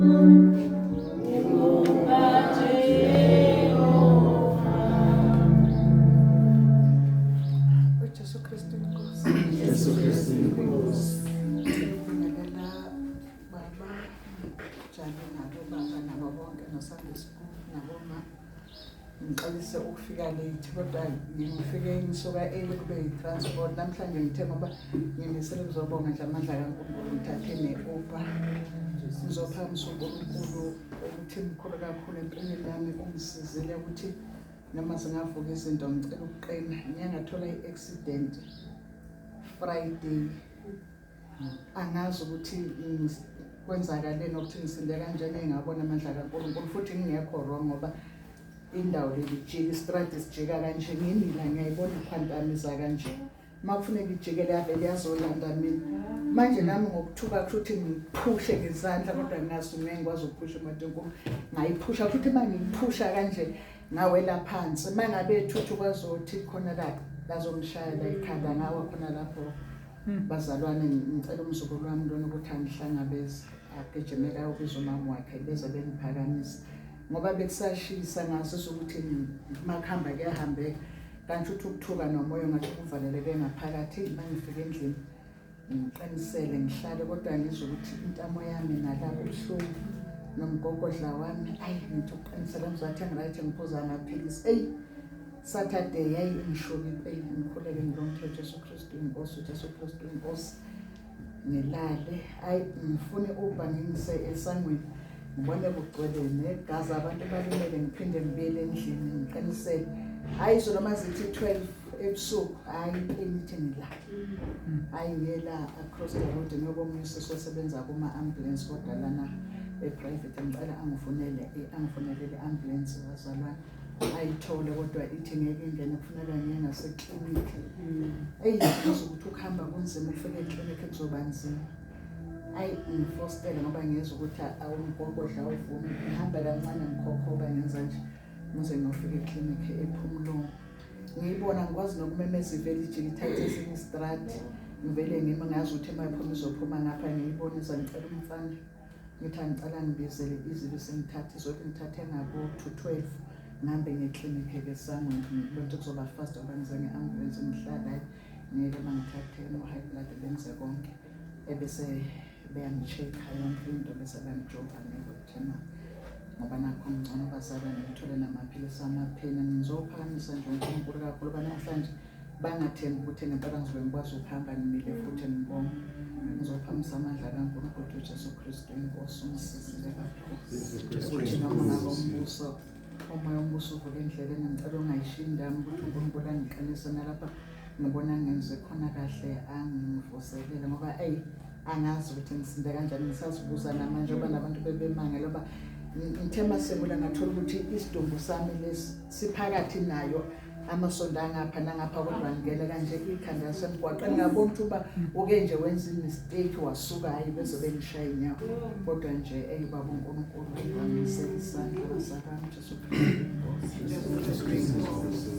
UJesu Kristu inkosi. Jesu Kristu inkosi. Ngibingelela baba Jali nabo baba nabo bonke no-Sunday school naboma. Ngixolise ukufika late kodwa ngifike ngisuka early kube yi-transport. Namhlanje ngithe ngoba ngimisele ukuzobonga nje amandla kaNkulunkulu ngithathe ne-Uber. Ngizophakamisa uNkulunkulu ukuthi mkhulu kakhulu empilweni yami ungisizile ukuthi noma zingavuka izinto ngicela ukuqina. Ngiye ngathola i-accident Friday. Angazi ukuthi kwenzakaleni ukuthi ngisinde kanjena engabona amandla kaNkulunkulu futhi ngingekho wrong ngoba indawo leli jika istradi sijika kanje ngimi la ngiyayibona iquantum iza kanje uma kufuneka ijikele yavele yazolanda mina manje nami ngokuthuka kusho ukuthi ngiphushe ngezandla kodwa ngingazi ngeke ngikwazi ukuphusha imoto enkulu ngayiphusha futhi uma ngiyiphusha kanje ngawela phansi uma ngabe ethuthu kwazothi khona la lazongishaya la ekhanda ngawa khona lapho. Bazalwane ngicela umzukulu wami lona ukuthi angihlangabeze agijimele ayobiza umama wakhe beze bengiphakamisa ngoba bekusashisa ngazizwa ukuthi makuhamba kuyahambeka kanti uthi ukuthuka nomoya ngathi kuvaleleke ngaphakathi. Uma ngifika endlini ngiqinisele ngihlale kodwa ngizwe ukuthi intamo yami nala kubuhlungu nomgogodla wami. Ayi ngithi ukuqinisela ngizathi angiright ngiphuza amaphilisi. Eyi Saturday yayi ingishuka impela ngikhuleke ngilomthetho Jesu Kristu inkosi Jesu Kristu inkosi ngilale. Ayi ngifune uba ngingise esangweni ngibone kugcwele negazi abantu balimele ngiphinde ngibuyele endlini ngiqinisele. Hayi izolo noma zithi 12 ebusuku hayi ipain ithi ngila. Hayi ngiyela across the road ngiyokomunye usisi osebenza kuma-ambulance kodwa lana e-private ngicela angifunele angifunelele i-ambulance bazalwane ayithole kodwa ithi ngeke ingene kufuneka ngiye ngaseklinikhi. Eyi ngizwa ukuthi ukuhamba kunzima ukufika eklinikhi kuzoba nzima. Ayi ngifostele ngoba ngiyezwa ukuthi awumgogodla awuvumi ngihambe kancane ngikhokhoba ngenza nje ngize ngiyofika eklinikhi ephumulongo. Ngiyibona ngikwazi nokumemeza ivele ijike ithathe esinye istradi ngivele ngime ngazi ukuthi uma iphuma izophuma ngapha ngiyibone iza ngicela umfana ngithi angicela ngibizele izibi sengithathe izothi ngithathe ngabo-to 12 ngihambe ngeklinikhi-ke esangweni ngibona ukuthi kuzoba fast ngoba ngize nge-ambulance ngihlala hayi ngeke bangithathe no-high blood benze konke ebese beyangi-check-a yonke into bese beyangijova ngeke ngoba nakho ngcono bazalwane ngithole namaphilisi amaphini. Ngizophakamisa nje uNkulunkulu kakhulu uba namhlanje bangathembi ukuthi ngempela ngizobe ngikwazi ukuhamba ngimile futhi ngibonga. Ngizophakamisa amandla kaNkulunkulu uJesu Kristu inkosi ungisizile kakhulu ukuthi noma ngabe umbuso umoya wombuso uvuka endleleni ngicela ungayishiyi indaba ukuthi uNkulunkulu angiqinise nalapha ngibona ngenze khona kahle angivuselele ngoba eyi angazi ukuthi ngisinde kanjani ngisazibuza namanje ngoba nabantu bebemangela ngoba ngithe masemula ngathola ukuthi isidumbu sami lesi siphakathi nayo amasondo angapha nangapha kodwa ngingene kanje ikhanda lasemgwaqeni ngabona ukuthi uba uke nje wenza i-mistake wasuka hhayi beze bengishaya inyawo kodwa nje eyi baba uNkulunkulu wangisela isandla bazalwane Jesu Kristu inkosi.